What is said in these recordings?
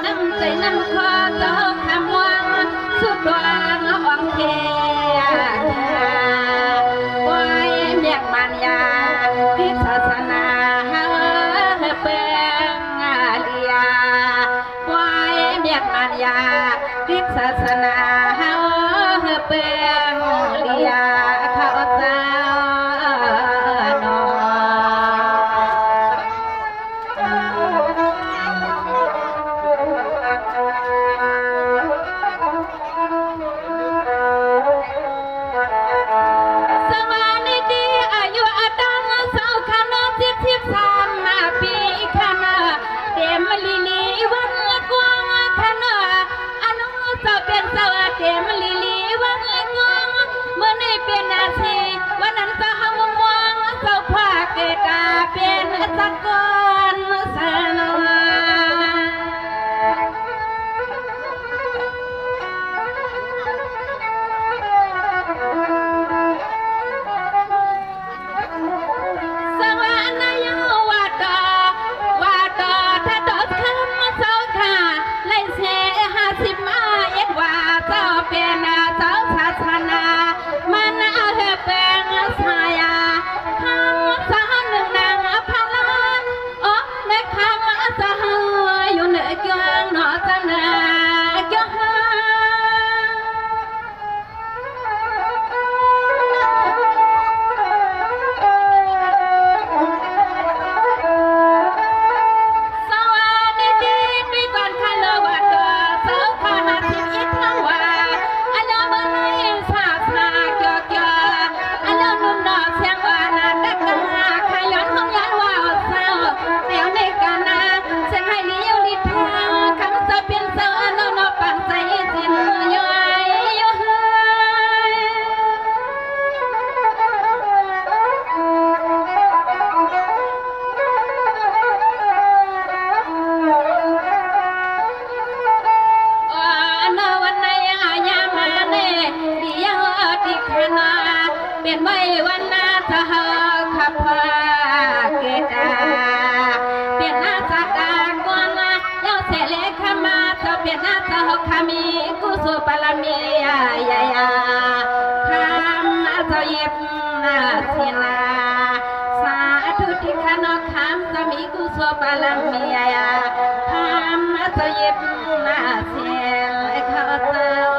ນ້ຳໃຈນ້ຳຂໍເຈົ້າຄຳຫວັງ ສຸດດວງອອງເທຍ ປ່ອຍແມກມານຍາ ຕິດສາສະໜາເຮົາເບິ່ງເລຍ ປ່ອຍແມກມານຍາ ຕິດສາສະໜາເຮົາເບິ່ງເລຍ ເຂົາເຈົ້າເນາະ. ສະຫວັດດີອາຍຸອາຕັງ ເຈົ້າຂ້ານ້ອງ ເຈັດສິບສາມປີຂ້ານ້ອງ ເຕັມລີລີວັນກວາງຂ້ານ້ອງ ອານຸ ເຈົ້າເປັນເຈົ້າເຕັມລີລີວັນກວາງ ມື້ນີ້ເປັນອາຊີ ວັນນັ້ນເຈົ້າເຮົາມຸງມອງ ເຈົ້າພາເກີດຕາເປັນສາກົນສານອງ. ສະຫວັດນາຍະ ວ່າຕໍ່ ວ່າຕໍ່ ຖ້າຕໍ່ຄຳເຈົ້າຂ້າ ໄລ່ເສຫ້າສິບມາເອັດວ່າ ເຈົ້າເປັນເຈົ້າສາສະໜາ ມັນເອົາເຮີເປັນສາຍາ ຄຳສາໜຶ່ງນາງພະລາ ໂອ ໃນຄຳສາຢູ່ເໜືອກຽງເນາະ ຈຳເໜືອກຽງ. ສະຫວັດດີ ດ້ວຍກອນຄາໂລວະໂຕ ເຈົ້າຂ້າຫ້າສິບເອັດທັງວ່າ ອາຍາເມືອງໃນສາສາກຽວກຽວ ອາຍາໜຸ່ມໜໍ່ແສງອ່ອນນາຕະກາ ຂ້າຍ້ອນເຮົາຢ້ານວ່າເສົ້າ ແນວໃນການນາ ສຽງໃຫ້ລີຢູ່ລີທາງ ຄຳສະເປັນເຈົ້າເນາະ ເນາະ ປານໃຈຈິນຍ້ອຍຢູ່ເຮີຍ. ອານາວັນໃນອາຍາມາເນ ດີຍາວຕິຄະນາ ເປັນໄວວັນນາສະຫະຄະພາເກດາ ເປັນນາສະຕາກອນ ເຈົ້າເສເລຂະມາ ເຈົ້າເປັນນາເຈົ້າຄະມີກຸໂສບາລະມີ ຍາຍາ ຄຳເຈົ້າຢິບນາສິນາ ສາທຸຕິຄະເນາະ ຄຳເຈົ້າມີກຸໂສບາລະມີ ຍາຍາ ຄຳເຈົ້າຢິບນາສິນ ເຂົາເຈົ້າ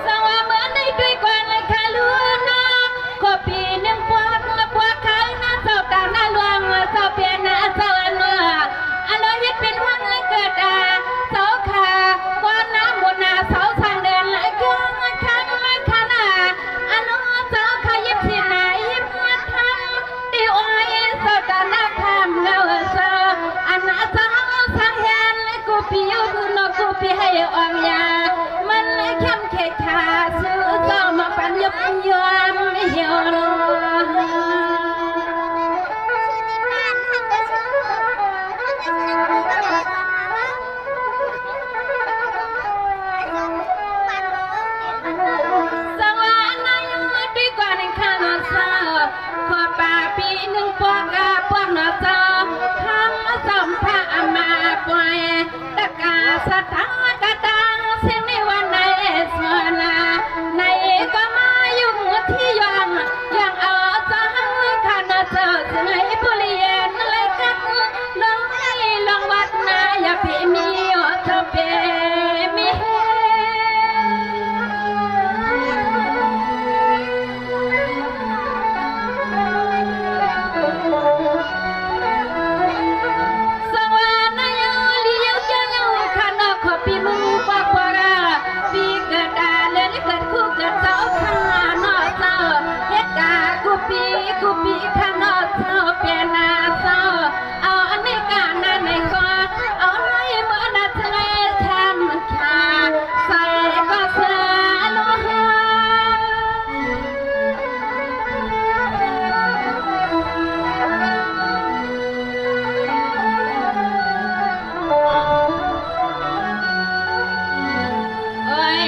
ສະຫວັດດີດ້ວຍກອນຄາລຸນາ ຄົບປີໜຶ່ງພວກ ພວກຂ້ານະເຈົ້າຕານະຫຼວງ ເຈົ້າເປັນນະເຈົ້າອະນຸ ອະໂລຫິດເປັນວັນເກີດ ເຈົ້າຂ້າ ກ່ອນນະບຸນນະເສົາສ້າງເດີນ ກຽງຄັນມາຄະນະ ອະນຸ ເຈົ້າຂ້າຍິບສິນນາ ຍິບມາທຳ ຕິອອຍເຈົ້າຕານະຄຳເງົາເຈົ້າ ອານາເຈົ້າສາແຮນ ກູປີຢູ່ເນາະ ກູປີໃຫ້ອອກຍາ ມັນແຄມເຂດຂາ ຊື່ເຈົ້າມາປັນຍົບຍອມເຫວໂລ. ສະຫວັດນາຍະ ມາດ້ວຍກອນຄະນະເຈົ້າ ຂໍປາປີໜຶ່ງພວກກະພວກເນາະເຈົ້າ ຄຳສອມພະອາມາປ່ອຍ ຕະກາສະຕາກະຕັງ ເສງໃນວັນໃນສວນນາ ໃນກໍມາຢູ່ທີ່ຢ່າງ ຢ່າງເອົາເຈົ້າ ຄະນະເຈົ້າ ເສງໃຫ້ບໍລິເວນໄລກັນ ລອງໄດ້ລອງວັດນາ ຢ່າເພມີ ໂອ ເຈົ້າເພມີ ສະຫວັດນາຍະ ລີຍາວຍາວ ຂະນະຂອບປີມຶງປາກປາລາ ປີເກີດດາເລີຍເກີດຄູ່ເກີດເຈົ້າ ຂະນະເຈົ້າ ເຮັດກາກູປີ ກູປີ ຂະນະເຈົ້າ ເປັນນາເຈົ້າ ເອົາອັນນີ້ການນາໃນກໍ ເອົາໃນເມື່ອນາເທີຍທຳ ໂອ້ຍ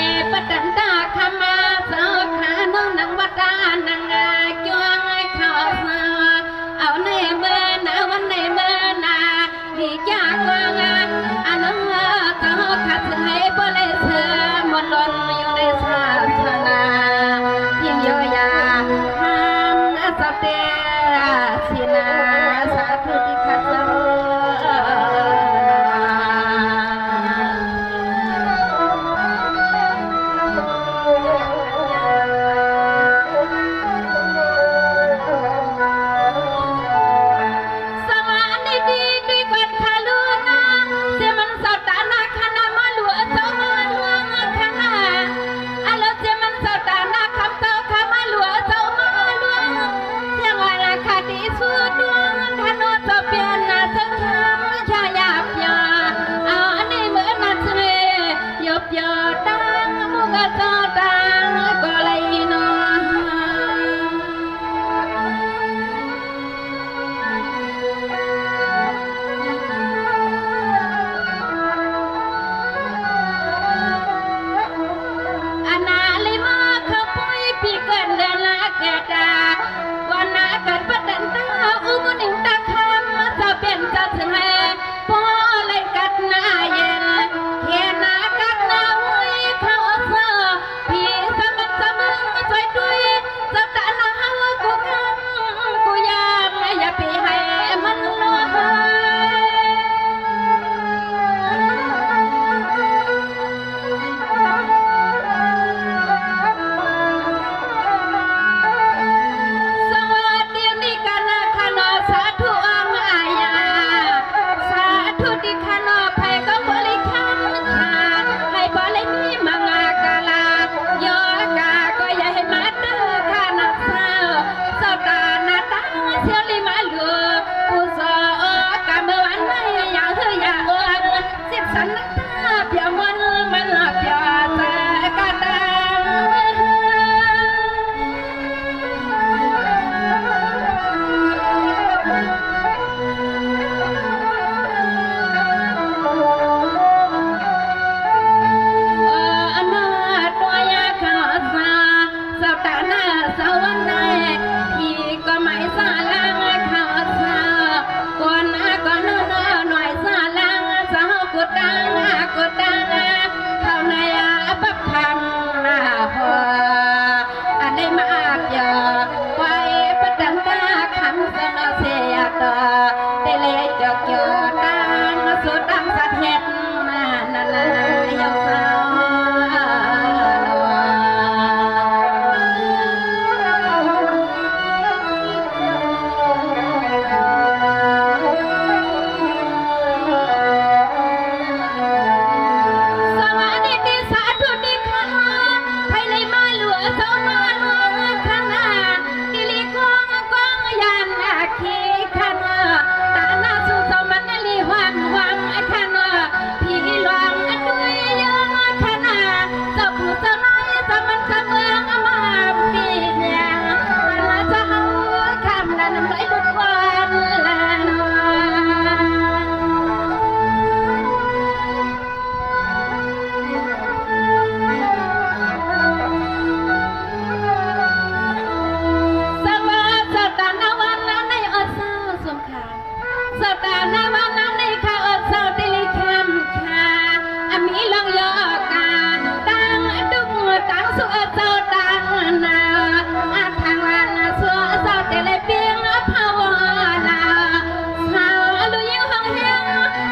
ຈະຕັ້ງໝູ່ກະເຈົ້າຕັ້ງກໍໄດ້ເນາະ ອັນນາລິມາເຂົ້າປຸ້ຍປີເກີດເດືອນລະເກີດດາ ວັນນາເກີດປະຕັນຕາ ອຸມຸນິງຕາຄຳ ເຈົ້າເປັນເຈົ້າເຊີງໃຫ້ ພໍໄລກັດນາເຢັນ ເຂດນາກັດນາຫຸຍ ເຂົາເຊີ ພີສະມັນສະເໝີຊ່ວຍຕຸ້ຍ ເຈົ້າຕານາເຮົາກູກຳກູຢາມ ຢ່າປີໃຫ້ມັນນວຍ. ສະຫວັດດີນີ້ກະນະຄະເນາະ ສາທຸອອງອາຍາ ສາທຸຕິຄະເນາະ ໃຜກໍບໍລິຄານຄາ ໃຫ້ບໍລິມີມັງກະລາ ໂຍກາກໍຢ່າໃຫ້ມາເດີຄະນະເຈົ້າ ເຈົ້າຕານາຕາ ສຽວລິມາລູ ກຸສອກະເມື່ອວານໃນ ຢ່າເຮີຢ່າອວນ ສິບສັນ ປຽວມວນມັນປຽວຈາກກະຕັງ ເຈົ້າຕານາສະຫວັນໃນ ພີກໍໄມສາລາງເຂົ້າສາ ກ່ອນອາກອນໜ້ອຍສາລາງ ສາວກຸດຕັງອາກຸດຕັງ ເຂົ້າໃນອາປັບຄຳມາພໍ ອັນໄດ້ມາອາບຢອກ ໄວ້ປະຈັນຕາຄຳສະເນາະເສຍຕໍ່ ເຕເລຈອກຈອດຕາມສູ່ຕາມສັດເຮັດ ມານານາຍາວສາວ ສະຫວັດດີສາທຸດີຄ່າ ໃຜໄດ້ມາຫຼວງເຈົ້າມາຫຼວງຄະນະ ຕິລິຄອງ ກອງຍານອາຄີຄະນະ ຕານາສູ່ເຈົ້າມັນລິຫວາມຫວາມຄະນະ ພີລອງອະດຸຍຍາຄະນະ ເຈົ້າຜູ້ເຈົ້ານ້ອຍ ເຈົ້າມັນເຈົ້າເມືອງອາມາປີແຍງ ບັນດາເຈົ້າເຮົາຄຳລະນຳໄດ້ລຸດຄວັນລະນອນ. ສະຫວັດດີເຈົ້າຕານາວັນນາໃນອອດສາວສົງຄາມ ເຈົ້າຕານາວັນນາໃນຄາອອດສາວຕິລິຄຳຄາ ອາມີລອງຢອກການ ຕັ້ງດຸກຕັ້ງສຸເຈົ້າຕານາ ອາທາງວັນນາສຸເຈົ້າເຕເລປິງພາວະນາ ສາວລຸຍຫອງແຮງ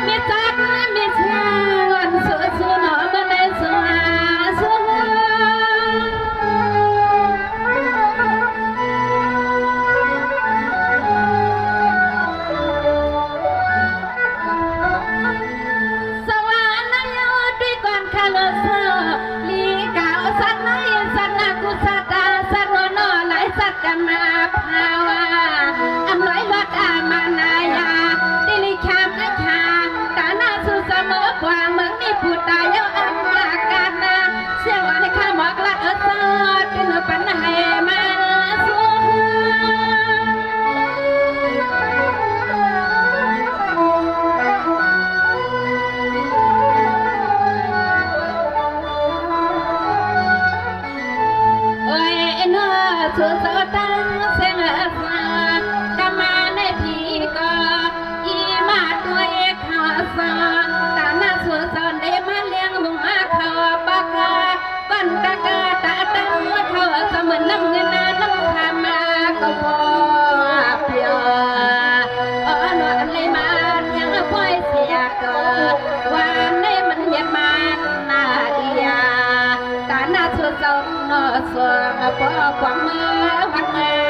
ມີຈັກມີເຊງ ວັນສຸສຸນອມໃນສາສຸ ສະຫວັດນະຍາວຕິກອນຄາລະສາ ລີກາວສັດໃນສັດນາກຸສັດຕາ ສັດໂນນອນໃນສັດກະມາພາວາ ອຳນວຍວັດອາມານາຍາ ຕິລິຄາມນາຄາ ຕານາສຸສະເໝີກວ້າງເມືອງ ມີຜູ້ຕາຍເຍົາອຳມາການນາ ສຽງອອນໃຫ້ຂ້າໝອກລະເອີສອດ ເປັນປັນໃຫ້ມາສຸ ໂອ້ຍເນາະ ສຸເຈົ້າຕັ້ງແສງອາສາ ກະມາໃນພີກໍ ອີມາຕົວເອກເຂົ້າສາ ຕານາສຸເຈົ້າໄດ້ມາລ້ຽງຫົງມາເຂົ້າປາກາ ປັນຕະກາຕາຕັນເຂົ້າສະເໝືອນນ້ຳເງິນນ້ຳຄຳມາກໍພໍປຽວ ອອນວນໄລມານຍັງປ່ອຍເສຍກໍ ວານໃນມັນເຫຍດມານນາເດຍ ຕານາສຸເຈົ້າເນາະ ສວງບໍ່ຄວາມເມືອວັດເມືອ